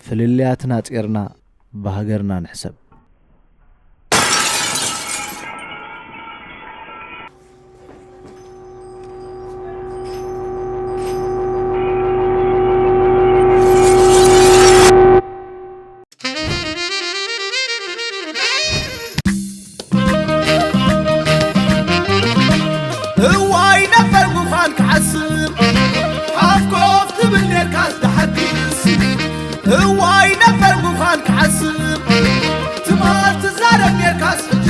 ፍልልያትና ጺርና ብሃገርና ንሕሰብ። እዋይ ነበር ምዃን ክሓስብ ሓፍ ኮፍ ትብል ኔርካስ ድሓድስ። እዋይ ነበር ምዃን ክሓስብ ትማል ትዛረብ ኔርካስ ሕጂ።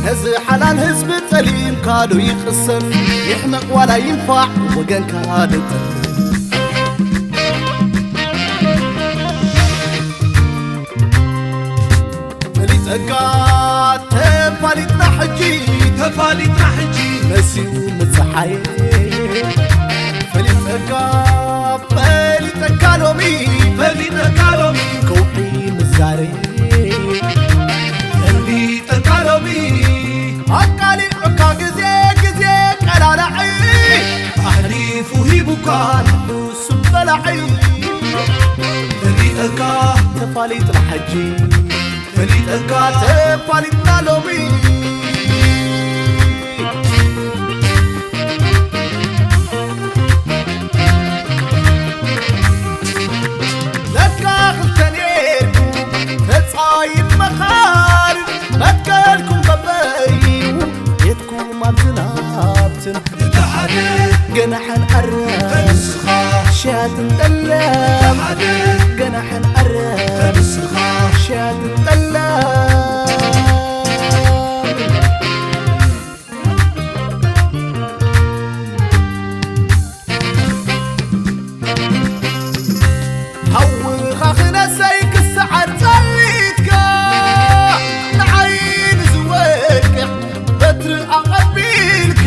ነዚ ሓላል ህዝቢ ጠሊምካ ዶ ይቕሰን? ይሕመቕ ዋላ ይንፋዕ ወገንካ ዶ ይጠልም? ፈሊጠካ ተፋሊጥና ሕጂ፣ ተፋሊጥና ሕጂ መሲኡ ምጽሓይ። ፈሊጠካ፣ ፈሊጠካ ሎሚ፣ ፈሊጠካ ሎሚ ከውሒ ምዛሬ። ፈሊጠካ ሎሚ ኣቃሊዑካ ግዜ፣ ግዜ ቀላላዒ ኣሕሊፉ ሂቡካ ንሱ በላዒ። ፈሊጠካ ተፋሊጥና ሕጂ፣ ፈሊጠካ ተፋሊጥና ሎሚ። ለካ ክልተ ኔርኩም ተጻይን መኻርን መትከልኩም በበይኑ ቤትኩም ኣብትን ኣብትን ገናሕን ኣረ ሻትን ጠለም ገናሕን ኣረ ሻትን ጠለም። ሓውኻ ክነሰይ ክሰዓር ጸሊትካ ንዓይኒ ዝወቅዕ በትሪ ኣቐቢልካ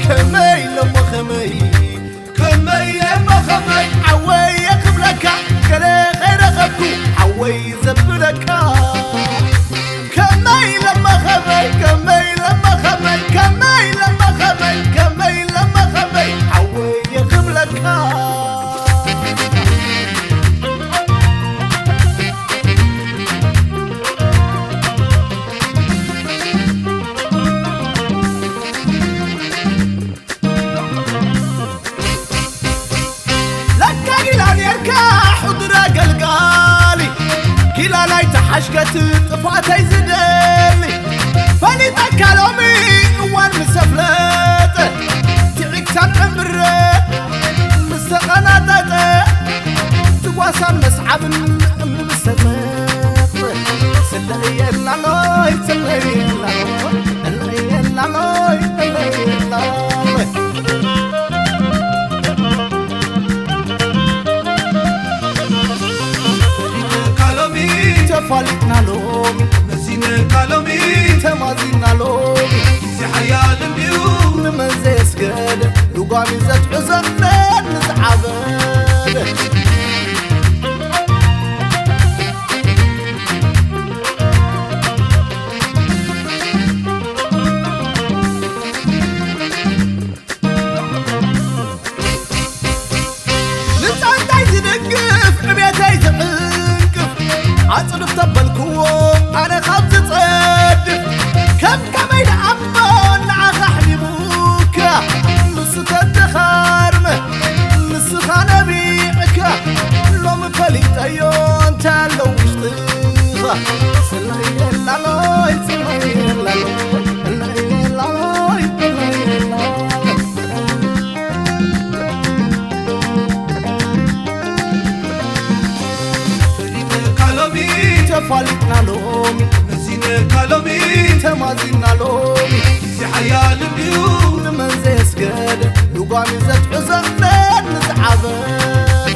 ከመይ ለሞ ከመይ ከመይ ለሞ ከመይ ሓወይ የኽብለካ ገለ ከይረኸብኩ ሓወይ ዘብለካ ከመይ ለሞ ከመይ ከመይ ለሞ ከመይ ከመይ ለሞ ከመይ ከመይ ለሞ ከመይ ሓወይ የኽብለካ። ለካ ጊላ ኔርካ ሕዱር ኣገልጋሊ ጊላ ናይ ተሓሽከት ጥፋተይ ዝደሊ ፈሊጠካ ሎሚ እዋን ምስ ኣፍለጠ ትዕግሳን ዕምረ ምስ ተቐናጠጠ ትጓሳን መስዓብን ምስ ተጸቕጠ ስለየላሎይ ስለየላሎይ እለየላሎይ እለየላሎይ። ፈሊጥካ ሎሚ ተፋሊጥና ሎሚ መዚነካ ሎሚ ተማዚና ሎሚ ግዜ ሓያል እንድዩ ንመን ዘየስገደ ልጓሚ ዘትሕዞ ንዝዓበደ። ንጻንታይ ዝድግፍ ዕቤተይ ዝዕንቅፍ ኣጽድፍ ተበልክዎ ኣነ ካብ ዝጸድፍ ከም ከመይ ደኣ እሞ ንዓኻ ኣሕሊሙካ ንሱ ተተኻርመ ንስኻ ነቢዕካ ሎሚ ፈሊጠዮ እንታይ ኣሎ ውሽጥኻ ስለየላሎይ ስለየላሎይ ፈሊጥካ ሎሚ ተፋሊጥና ሎሚ መዚነካ ሎሚ ተማዚና ሎሚ ግዜ ሓያል እንድዩ ንመን ዘየስገደ ልጓሚ ዘትሕዞ ንዝዓበደ።